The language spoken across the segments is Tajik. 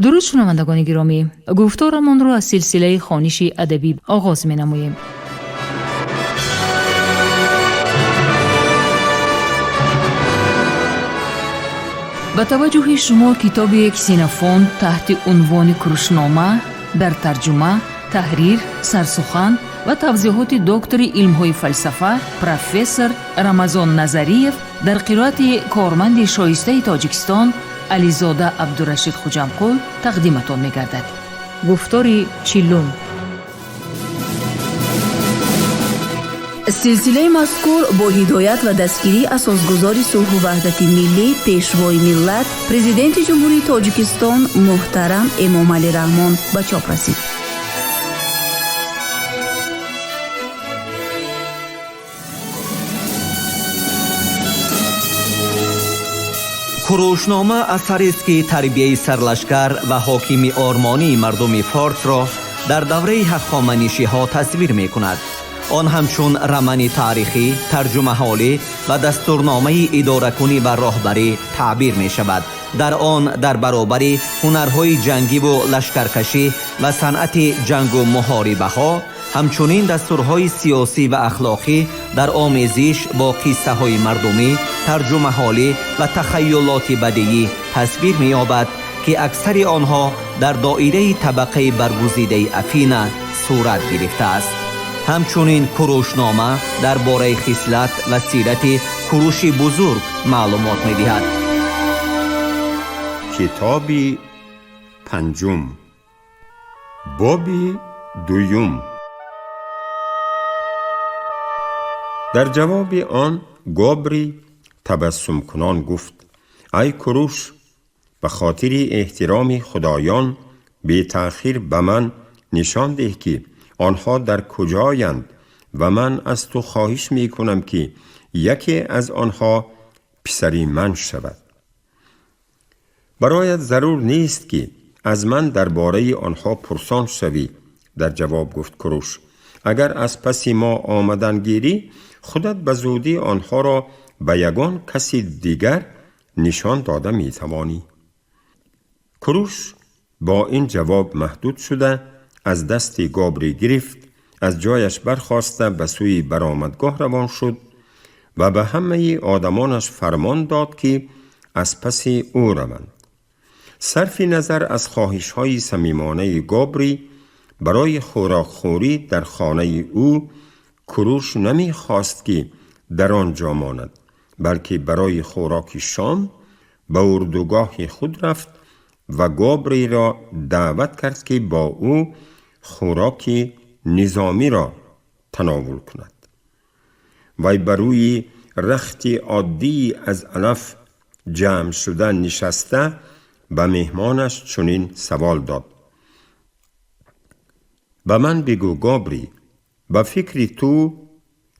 Дуруд, шунавандагони гиромӣ! Гуфторамонро аз силсилаи хониши адабӣ оғоз менамоем. Ба таваҷҷӯҳи шумо китоби Ксенофонт таҳти унвони Курушнома дар тарҷума, таҳрир, сарсухан ва тавзеҳоти доктори илмҳои фалсафа, профессор Рамазон Назариев дар қироати корманди шоистаи Тоҷикистон Ализода Абдурашид Хуҷамқул тақдиматон мегардад. Гуфтори 40-ум. Силсилаи мазкур бо ҳидоят ва дастгирии асосгузори сулҳу ваҳдати миллӣ, пешвои миллат, президенти Ҷумҳурии Тоҷикистон муҳтарам Эмомалӣ Раҳмон ба чоп расид. Курушнома асарест, ки тарбияи сарлашкар ва ҳокими ормонии мардуми форсро дар давраи ҳахоманишиҳо тасвир мекунад. Он ҳамчун рамани таърихӣ, тарҷумаҳолӣ ва дастурномаи идоракунӣ ва роҳбарӣ таъбир мешавад. Дар он дар баробари ҳунарҳои ҷангиву лашкаркашӣ ва санъати ҷангу муҳорибаҳо, ҳамчунин дастурҳои сиёсӣ ва ахлоқӣ дар омезиш бо қиссаҳои мардумӣ, тарҷумаҳолӣ ва тахайюлоти бадиӣ тасвир меёбад, ки аксари онҳо дар доираи табақаи баргузидаи Афина сурат гирифтааст. Ҳамчунин Курушнома дар бораи хислат ва сирати Куруши Бузург маълумот медиҳад. Китоби панҷум, боби дуюм. Дар ҷавоби он Гобри табассумкунон гуфт: ай Куруш, ба хотири эҳтироми худоён бетаъхир ба ман нишон деҳ, ки онҳо дар куҷоянд, ва ман аз ту хоҳиш мекунам, ки яке аз онҳо писари ман шавад. Бароят зарур нест, ки аз ман дар бораи онҳо пурсон шавӣ, дар ҷавоб гуфт Куруш. Агар аз паси мо омадан гирӣ, худат ба зудӣ онҳоро ба ягон каси дигар нишон дода метавонӣ. Куруш бо ин ҷавоб маҳдуд шуда, аз дасти Гобрӣ гирифт, аз ҷояш бархоста, ба сӯи баромадгоҳ равон шуд ва ба ҳамаи одамонаш фармон дод, ки аз паси ӯ раванд. Сарфи назар аз хоҳишҳои самимонаи Гобрӣ барои хӯрокхӯрӣ дар хонаи ӯ, Куруш намехост, ки дар он ҷо монад, балки барои хӯроки шом ба урдугоҳи худ рафт ва Гобриро даъват кард, ки бо ӯ хӯроки низомиро тановул кунад. Вай ба рӯи рахти оддии аз алаф ҷамъ шуда нишаста, ба меҳмонаш чунин савол дод: ба ман бигӯ, Гобрӣ, ба фикри ту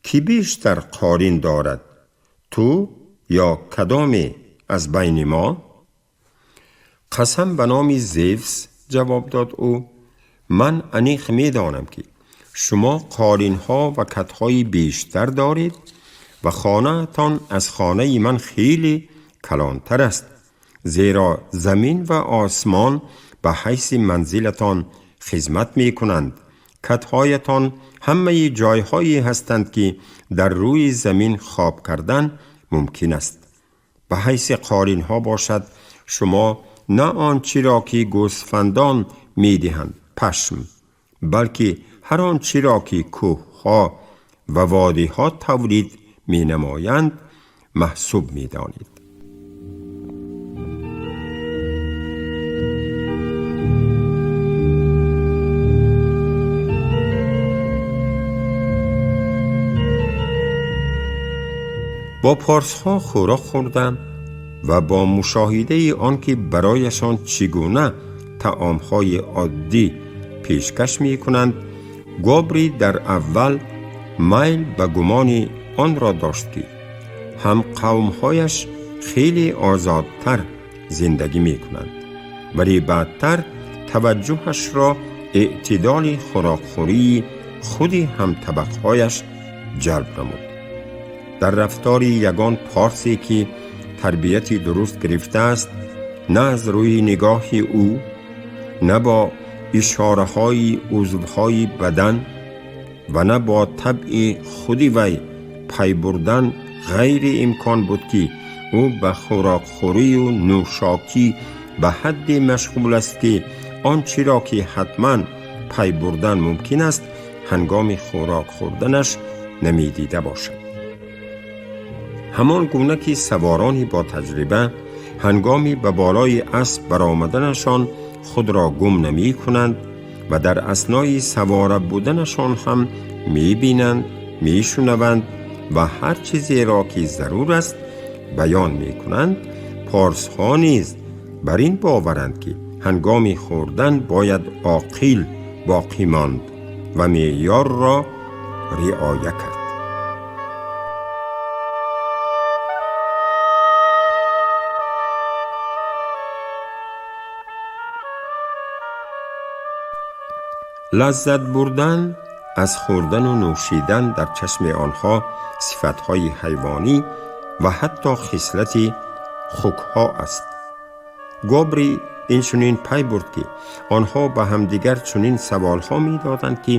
кӣ бештар қорин дорад, ту ё кадоме аз байни мо? Қасам ба номи Зевс, ҷавоб дод ӯ, ман аниқ медонам, ки шумо қолинҳо ва катҳои бештар доред ва хонаатон аз хонаи ман хеле калонтар аст, зеро замин ва осмон ба ҳайси манзилатон хизмат мекунанд. Катҳоятон ҳамаи ҷойҳое ҳастанд, ки дар рӯи замин хоб кардан мумкин аст. Ба ҳайси қолинҳо бошад, шумо на он чиро, ки гӯсфандон медиҳанд, пашм, балки ҳар он чиро, ки кӯҳҳо ва водиҳо тавлид менамоянд, маҳсуб медонед. Бо порсҳо хӯрок хӯрдам ва бо мушоҳидаи он ки барояшон чӣ гуна таомҳои оддӣ пешкаш мекунанд, Гобрӣ дар аввал майл ба гумони онро дошт, ки ҳам қавмҳояш хеле озодтар зиндагӣ мекунанд, вале баъдтар таваҷҷӯҳашро эътидоли хӯрокхӯрии худи ҳамтабақҳояш ҷалб намуд. Дар рафтори ягон порсе, ки тарбияти дуруст гирифтааст, на аз рӯи нигоҳи ӯ, на бо ишораҳои узвҳои бадан ва на бо табъи худи вай пай бурдан ғайри имкон буд ки ӯ ба хӯрокхӯрию нӯшокӣ ба ҳадде машғул аст ки он чиро ки ҳатман пай бурдан мумкин аст ҳангоми хӯрок хӯрданаш намедида бошад. Ҳамон гуна ки саворони бо таҷриба ҳангоми ба болои асп баромаданашон худро гум намекунанд ва дар аснои савора буданашон ҳам мебинанд, мешунаванд ва ҳар чизеро ки зарур аст баён мекунанд, порсҳо низ бар ин боваранд ки ҳангоми хӯрдан бояд оқил боқӣ монд ва меъёрро риоя кард. Лаззат бурдан аз хӯрдану нӯшидан дар чашми онҳо сифатҳои ҳайвонӣ ва ҳатто хислати хукҳо аст. Гобри инчунин пай бурд ки онҳо ба ҳамдигар чунин саволҳо медоданд ки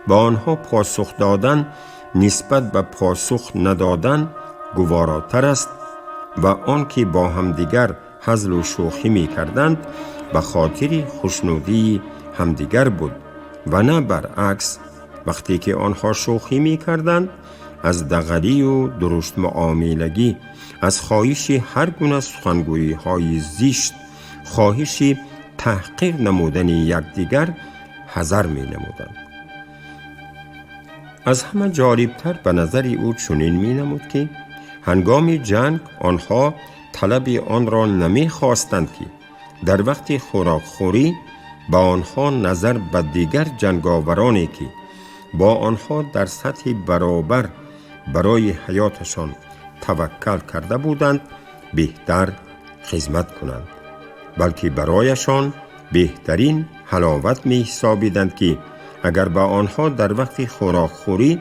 ба онҳо посух додан нисбат ба посух надодан гуворотар аст ва он ки бо ҳамдигар ҳазлу шӯхӣ мекарданд ба хотири хушнудии ҳамдигар буд ва на баръакс. Вақте ки онҳо шӯхӣ мекарданд, аз дағалию дуруштмуомилагӣ, аз хоҳиши ҳар гуна сухангӯиҳои зишт, хоҳиши таҳқир намудани якдигар ҳазар менамуданд. Аз ҳама ҷолибтар ба назари ӯ чунин менамуд ки ҳангоми ҷанг онҳо талаби онро намехостанд ки дар вақти хӯрокхӯрӣ ба онҳо назар ба дигар ҷанговароне ки бо онҳо дар сатҳи баробар барои ҳаёташон таваккал карда буданд беҳтар хизмат кунанд, балки барояшон беҳтарин ҳаловат меҳисобиданд ки агар ба онҳо дар вақти хӯрокхӯрӣ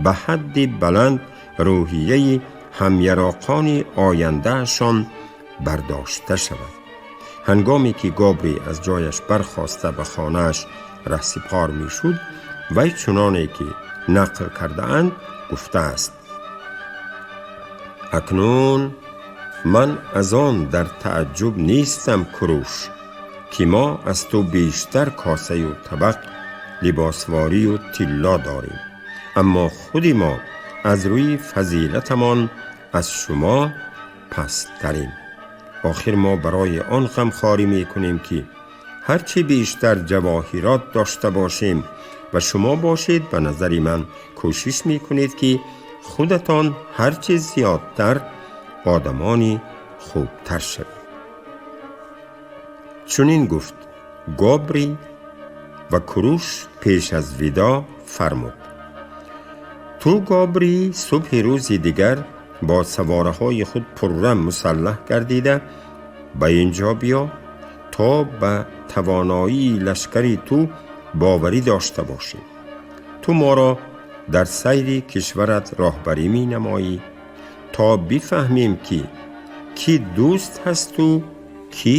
ба ҳадди баланд рӯҳияи ҳамяроқони ояндаашон бардошта шавад. Ҳангоме ки Гобри аз ҷояш бархоста ба хонааш раҳсипор мешуд, вай чуноне ки нақл кардаанд гуфтааст: акнун ман аз он дар тааҷҷуб нестам, Куруш, ки мо аз ту бештар косаю табақ, либосворию тилло дорем, аммо худи мо аз рӯи фазилатамон аз шумо пасттарем. Охир мо барои он ғамхорӣ мекунем ки ҳарчи бештар ҷавоҳирот дошта бошем ва шумо бошед ба назари ман кӯшиш мекунед ки худатон ҳарчи зиёдтар одамони хубтар шавед. Чунин гуфт Гобри ва Куруш пеш аз видо фармуд: ту Гобри субҳи рӯзи дигар бо савораҳои худ пурра мусаллаҳ гардида ба ин ҷо биё то ба тавоноии лашкари ту боварӣ дошта бошӣ. Ту моро дар сайри кишварат роҳбарӣ менамоӣ то бифаҳмем ки кӣ дӯст ҳасту кӣ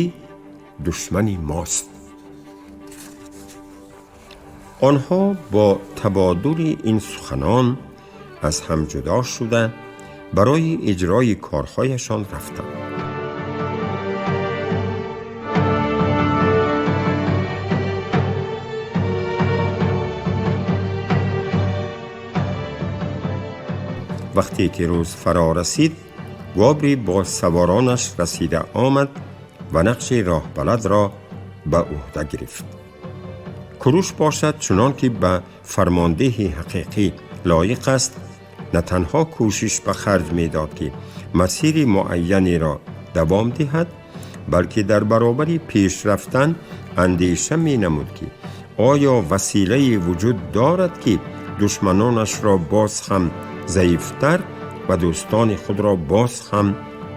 душмани мост. Онҳо бо табодули ин суханон аз ҳам ҷудо шуда барои иҷрои корҳояшон рафтанд. Вақте ки рӯз фаро расид, Гобри бо саворонаш расида омад ва нақши роҳбаладро ба ӯҳда гирифт. Куруш бошад чунон ки ба фармондеҳи ҳақиқӣ лоиқ аст, на танҳо кӯшиш ба харҷ медод ки масири муайянеро давом диҳад, балки дар баробари пеш рафтан андеша менамуд ки оё василае вуҷуд дорад ки душманонашро боз ҳам заифтар ва дӯстони худро боз ҳам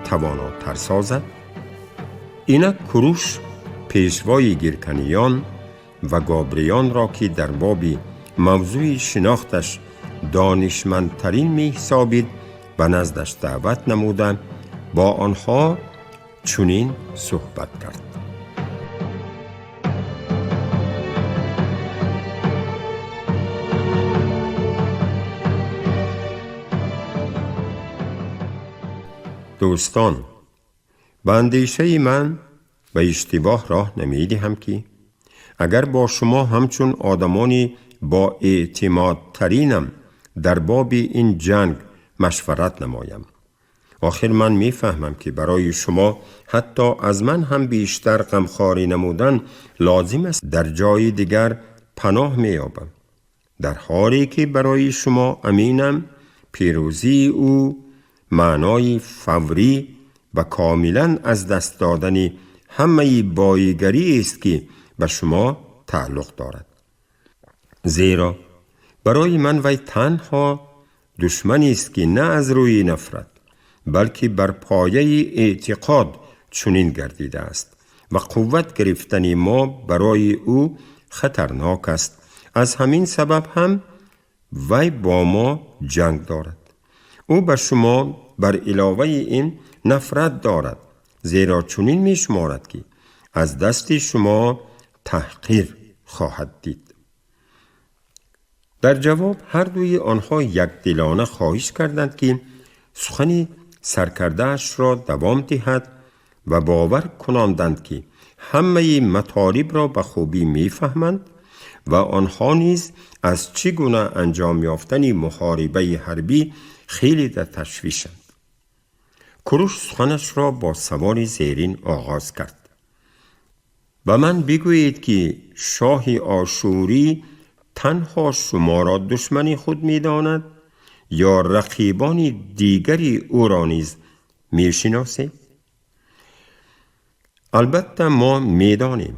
тавонотар созад. Инак Куруш пешвои гирканиён ва гобриёнро ки дар боби мавзӯи шинохташ донишмандтарин меҳисобид ба наздаш даъват намуда бо онҳо чунин суҳбат кард. Дӯстон, ба андешаи ман ба иштибоҳ роҳ намедиҳам, ки агар бо шумо ҳамчун одамони боэътимодтаринам дар боби ин ҷанг машварат намоям. Охир ман мефаҳмам, ки барои шумо ҳатто аз ман ҳам бештар ғамхорӣ намудан лозим аст. Дар ҷои дигар паноҳ меёбам, дар ҳоле ки барои шумо аминам пирӯзии ӯ маънои фаврӣ ва комилан аз даст додани ҳамаи боигарӣ аст, ки ба шумо тааллуқ дорад. Зеро барои ман вай танҳо душманест, ки на аз рӯи нафрат, балки бар пояи эътиқод чунин гардидааст ва қувват гирифтани мо барои ӯ хатарнок аст. Аз ҳамин сабаб ҳам вай бо мо ҷанг дорад. Ӯ ба шумо бар иловаи ин нафрат дорад, зеро чунин мешуморад, ки аз дасти шумо таҳқир хоҳад дид. Дар ҷавоб ҳар дуи онҳо якдилона хоҳиш карданд, ки сухани саркардаашро давом диҳад ва бовар кунонданд, ки ҳамаи матолибро ба хубӣ мефаҳманд ва онҳо низ аз чӣ гуна анҷом ёфтани муҳорибаи ҳарбӣ хеле дар ташвишанд. Куруш суханашро бо саволи зерин оғоз кард: ба ман бигӯед, ки шоҳи ошурӣ танҳо шуморо душмани худ медонад ё рақибони дигари ӯро низ мешиносед? Албатта мо медонем,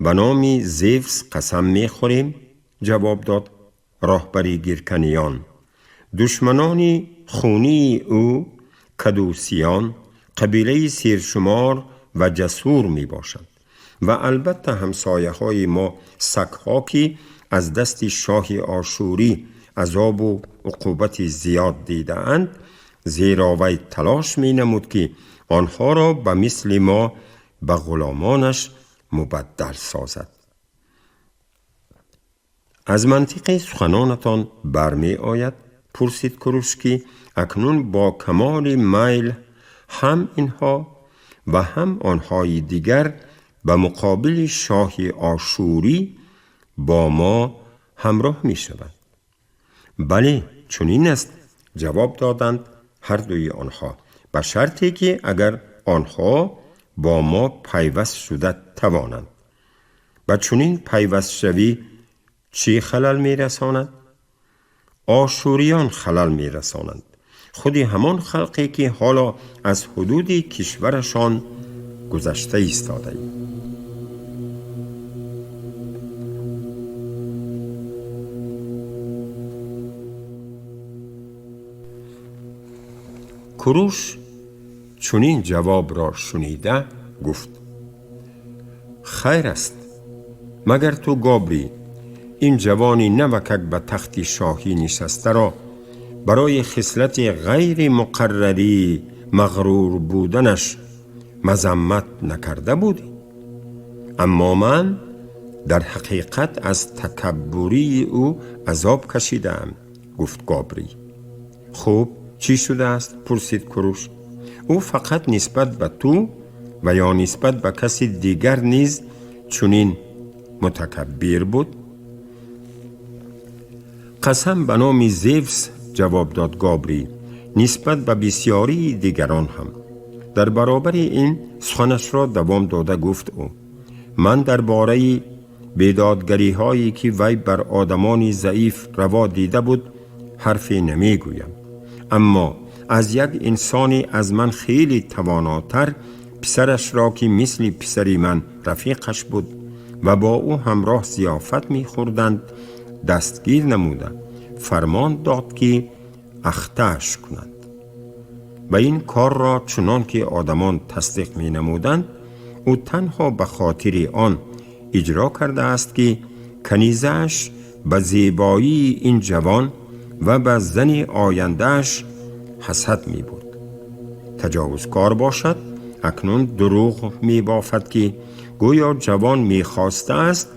ба номи Зевс қасам мехӯрем, ҷавоб дод роҳбари гирканиён. Душманони хунии ӯ кадусиён, қабилаи сершумор ва ҷасур мебошанд ва албатта ҳамсояҳои мо сагҳо, ки аз дасти шоҳи ошурӣ азобу уқубати зиёд дидаанд, зеро вай талош менамуд, ки онҳоро ба мисли мо ба ғуломонаш мубаддал созад. Аз мантиқи суханонатон бармеояд, пурсид Куруш, ки акнун бо камоли майл ҳам инҳо ва ҳам онҳои дигар ба муқобили шоҳи ошурӣ бо мо ҳамроҳ мешаванд. Бале, чунин аст, ҷавоб доданд ҳар дуи онҳо, ба шарте ки агар онҳо бо мо пайваст шуда тавонанд. Ба чунин пайвастшавӣ чӣ халал мерасонад? Ошуриён халал мерасонанд, худи ҳамон халқе ки ҳоло аз ҳудуди кишварашон гузашта истодаем. Куруш чунин ҷавобро шунида гуфт: хайр аст, магар ту Гобрӣ ин ҷавони навакак ба тахти шоҳӣ нишастаро барои хислати ғайри муқаррарӣ мағрур буданаш мазаммат накарда будӣ? Аммо ман дар ҳақиқат аз такаббурии ӯ азоб кашидаам, гуфт Гобрӣ. Хуб, чӣ шудааст? Пурсид Куруш. Ӯ фақат нисбат ба ту ва ё нисбат ба каси дигар низ чунин мутакаббир буд? Қасам ба номи Зевс, ҷавоб дод Гобрӣ, нисбат ба бисёрии дигарон ҳам. Дар баробари ин суханашро давом дода гуфт ӯ: ман дар бораи бедодгариҳое ки вай бар одамони заиф раво дида буд ҳарфе намегӯям, аммо аз як инсони аз ман хеле тавонотар писарашро, ки мисли писари ман рафиқаш буд ва бо ӯ ҳамроҳ зиёфат мехӯрданд, дастгир намуда фармон дод, ки ахтааш кунанд. Ва ин корро чунон ки одамон тасдиқ менамуданд, ӯ танҳо ба хотири он иҷро кардааст, ки канизааш ба зебоии ин ҷавон ва ба зани ояндааш ҳасад мебурд. Таҷовузкор бошад, акнун дурӯғ мебофад, ки гӯё ҷавон мехостааст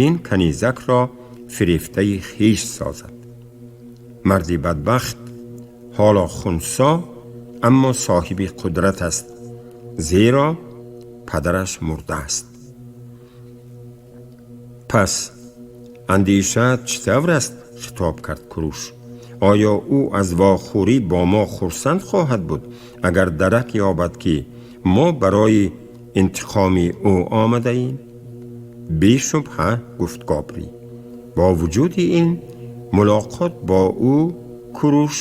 ин канизакро фирефтаи хеш созад. Марди бадбахт ҳоло хунсо аммо соҳиби қудрат аст, зеро падараш мурда аст. Пас андешаат чӣ тавр аст? Хитоб кард Куруш. Оё ӯ аз вохӯрӣ бо мо хурсанд хоҳад буд, агар дарак ёбад, ки мо барои интиқоми ӯ омадаем? Бешубҳа, гуфт Гобрӣ. Бо вуҷуди ин, мулоқот бо ӯ, Куруш,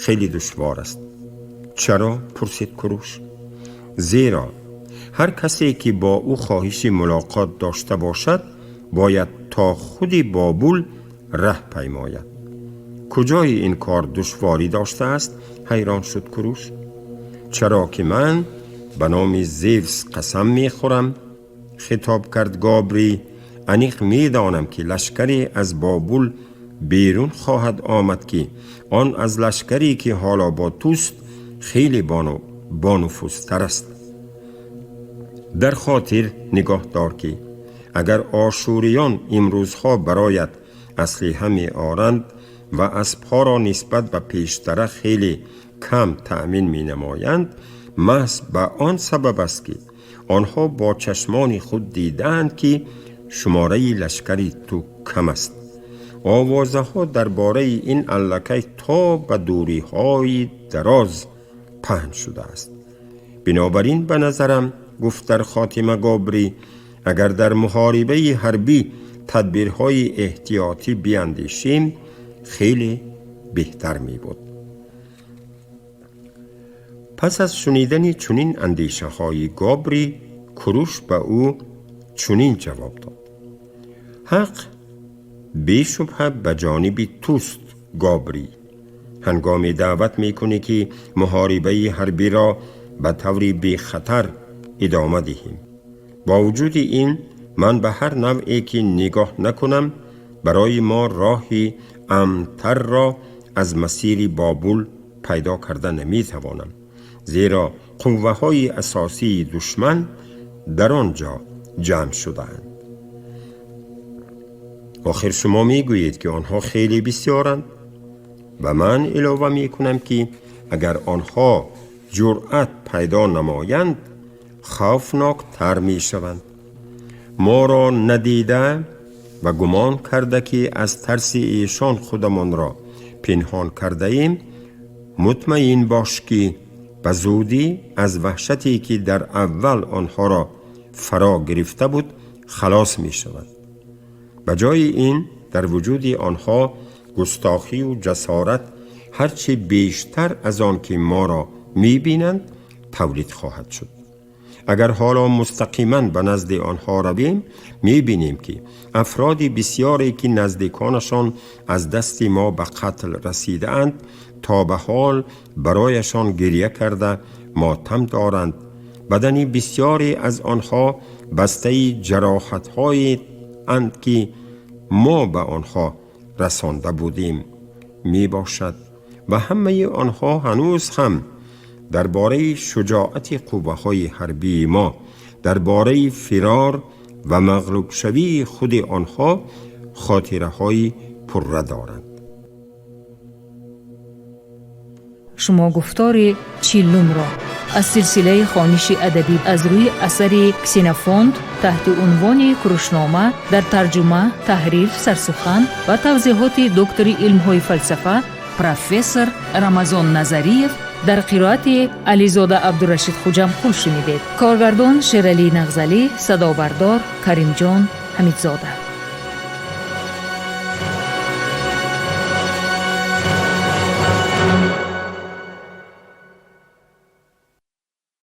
хеле душвор аст. Чаро? Пурсид Куруш. Зеро ҳар касе ки бо ӯ хоҳиши мулоқот дошта бошад, бояд то худи Бобул раҳ паймояд. Куҷои ин кор душворӣ доштааст? Ҳайрон шуд Куруш. Чаро ки ман ба номи Зевс қасам мехӯрам, хитоб кард Гобрӣ, аниқ медонам, ки лашкаре аз Бобул берун хоҳад омад, ки он аз лашкаре ки ҳоло бо туст, хеле бонуфузтар аст. Дар хотир нигоҳ дор, ки агар ошӯриён имрӯзҳо бароят аслиҳа меоранд ва аспҳоро нисбат ба пештара хеле кам таъмин менамоянд, маҳз ба он сабаб аст, ки онҳо бо чашмони худ дидаанд, ки шумораи лашкари ту кам аст. Овозаҳо дар бораи ин аллакай то ба дуриҳои дароз паҳн шудааст. Бинобар ин, ба назарам, гуфт дар хотима Гобрӣ, агар дар муҳорибаи ҳарбӣ тадбирҳои эҳтиётӣ биандешем, хеле беҳтар мебуд. Пас аз шунидани чунин андешаҳои Гобрӣ, Куруш ба ӯ чунин ҷавоб дод: ҳақ бешубҳа ба ҷониби туст, Гобрӣ, ҳангоме даъват мекунӣ, ки муҳорибаи ҳарбиро ба таври бехатар идома диҳем. Бо вуҷуди ин, ман ба ҳар навъе ки нигоҳ накунам, барои мо роҳи амнтарро аз масири Бобул пайдо карда наметавонам, зеро қувваҳои асосии душман дар он ҷо ҷамъ шудаанд. Охир шумо мегӯед, ки онҳо хеле бисёранд, ва ман илова мекунам, ки агар онҳо ҷуръат пайдо намоянд, хавфноктар мешаванд. Моро надида ва гумон карда, ки аз тарси эшон худамонро пинҳон кардаем, мутмаин бош, ки ба зудӣ аз ваҳшате ки дар аввал онҳоро фаро гирифта буд, халос мешавад. Ба ҷои ин, дар вуҷуди онҳо густохию ҷасорат ҳарчи бештар аз он ки моро мебинанд, тавлид хоҳад шуд. Агар ҳоло мустақиман ба назди онҳо равем, мебинем, ки афроди бисёре ки наздиконашон аз дасти мо ба қатл расидаанд, то ба ҳол барояшон гирья карда мотам доранд. Бадани бисёре аз онҳо бастаи ҷароҳатҳое анд, ки мо ба онҳо расонда будем, мебошад, ва ҳамаи онҳо ҳанӯз ҳам дар бораи шуҷоати қувваҳои ҳарбии мо, дар бораи фирор ва мағлубшавии худи онҳо хотираҳои пурра доранд. Шумо гуфтори чиллумро аз силсилаи хониши адабӣ аз рӯи асари Ксенофонт таҳти унвони Курушнома дар тарҷума, таҳрир, сарсухан ва тавзеҳоти доктори илмҳои фалсафа, профессор Рамазон Назариев дар қироати Ализода Абдурашид Хуҷамқул шунидед. Коргардон Шералӣ Нағзалӣ, садобардор Каримҷон Ҳамидзода.